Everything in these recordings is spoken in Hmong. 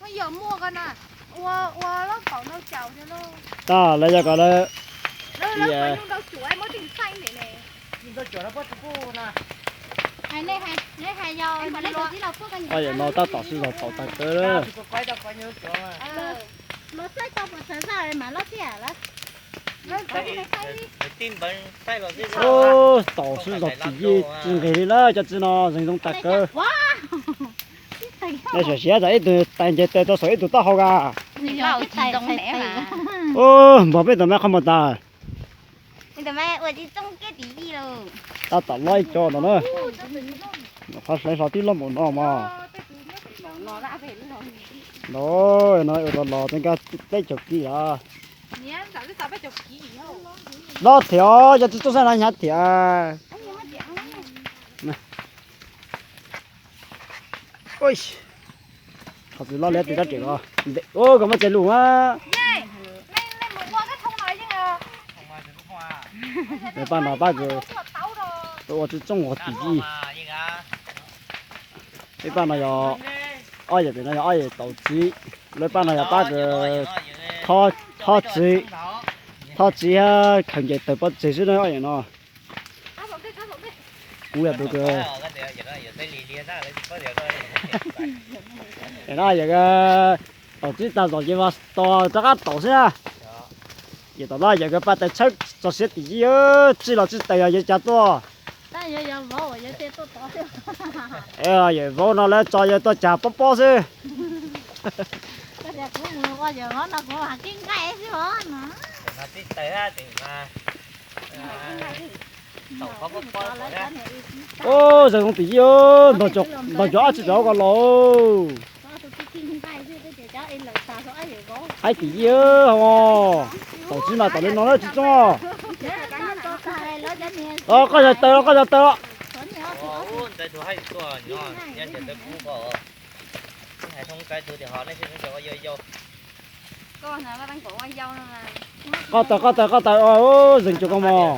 Tag lawv yog kom lawv, no tab tom sib zog taus tag kawg. Taus sib zog tim yij tsis nqis li na, cov txiv no zeeg zoo tag kawg. Nej sam siab tas ib tug tais nce tes rau saum ib tug taub hau ka. Npog peb tus me qhov muag tas. Tab tom lob ib co ntawd na. Qhov hlais hlo tib loj npaum no mas. No ua rau los txij nkag peb caug kis lawm. Lob thiab, cov txiv tsooj saib no hnyav thiab. Qhov txiv loj liab txiv rab riam los. Ua koj muab txiv lus mas. Pab no pab kws ua txiv tsooj ua tim yij. Peb pab no yog ob yawm, pem no yog ob yawm taus txiv. Lawv pab no yog pab kws thob txiv, thob txiv khaws ncaws tawg pob txeg xwb na ob yawm no. Kuv yog tus kws, no yawm taus txiv tag zog ces tos rov qab taus xwb na. Yawm tom no yawm kws pab tais tshawb txog siab tim yij, tsij los tsij taws yog yawg cas tuaj. Yawm vauv no lawv tso yawg tuaj cas pob pob xwb. Ub, zeeg zoo tim yij, ntaus cov ab tsi pem hauv ko los. Haib tim yij, taus txiv mas taus li no na tsis tsooj. Koj yog taws los, koj yog taws los. Koj taws, koj taws, koj taws, zeeg cuag koj mog.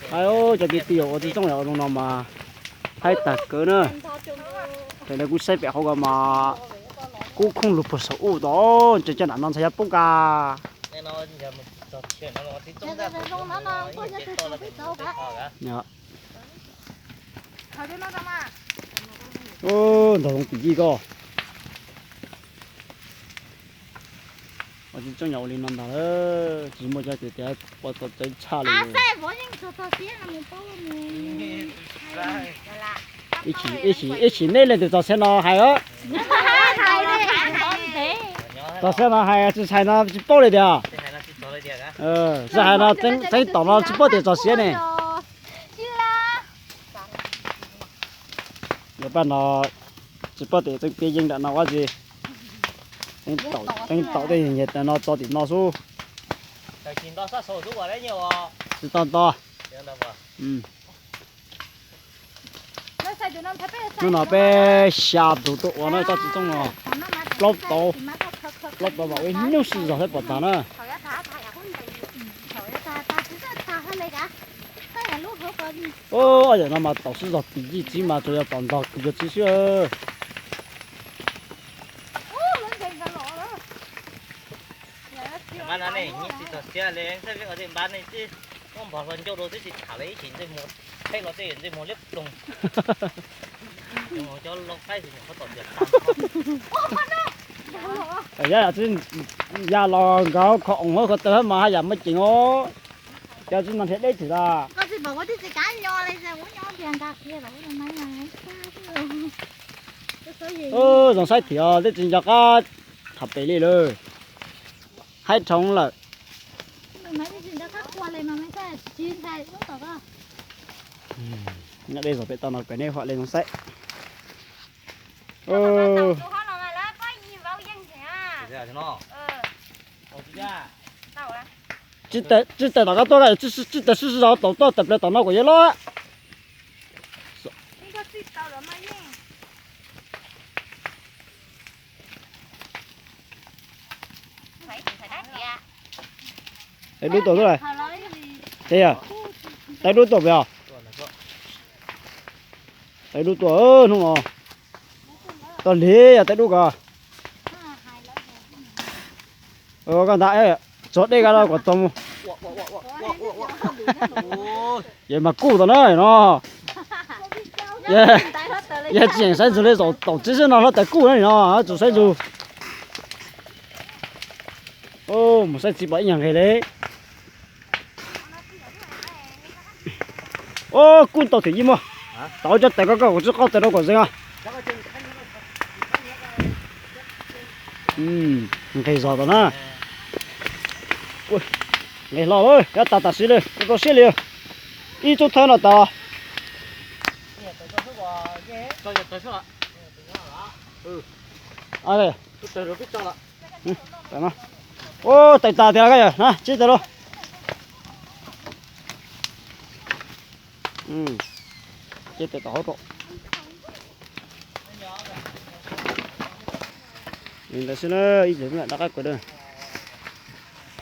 Haib, cov kwv tij ua txiv tsooj yog ua zoo no mas haib tag kawg na. Ces lawv kuj saib pem hauv ko mas kub khooj lug puag saum ub tod, ntse caj nram no ntxhais yog poob ka. Ntog zoo tim yij koj. Ua txiv tsooj yog ua li no ntag, tsis muaj cov tias tias ua txaus txaus tshaj li. Ib chim nej leej twg txog siab no hais os. Txog siab no hais, tsis hais no tsis paub li tiag. Tsis hais no txeeb tom no tsis paub tias txog siab ne. Lawv pab no tsis paub tias txeeb piab yeeb nram no ua tsi. Teeb tom tej nyuag nyuag no tso tim no xwb. Tsis tau nto. Hnub no peb xya tus tuaj ua no tau tsis txooj no. Plaub tauv, plaub tauv mas ua ib hnub sib zog thiab pom tag na. Ob yam no mas taus sib zog tim yij txiv mas tsuas yog tom ntog kwv yog txiv xwb. Yog tsis ya los nkawd kho oos hauv ko taw mas haj yam muaj ceem os. Cov tsis no nrhiav deb twm tas. Zoo saib thiab tej tsis nco qab tham pem li lawm. Haib rhoov lawm. Nyob deb zog pem toj no kom nej huam li zoo saib. Tsis taws tom koj tuaj, tsis taws sib sib zog tom toj tawm plaws tom no kom yuav loj. Tawv dub tuaj xwb. Tawv dub tuaj pem os. Tawv dub tuaj hnub no. Tau li yog tej dub ko. Koj nta, tso dej ko rau kom txog mus. Yog mas kuj tau na no. Yog tsis yeem saib ntsug li, taum txib xwb no hlob tais kuj na no, tsuas saib ntsug. Mus saib txiv pom ib nyuag nqes li. Kuj tau thiam yij muaj. Tau cov tais ko, koj kuv tsis qoj tais rau kom zeeg os. Nqes zog tau na. Nqes hlo lawm, nyob tas tam sim li, tau siab li. Ib tug thawb no tas. Ua, tais tas tiag koj yawm na, tsib tais lauj. Ces tais tom hauv rau. Li ntawd xwb na, ib pliag mam rov qab kuv.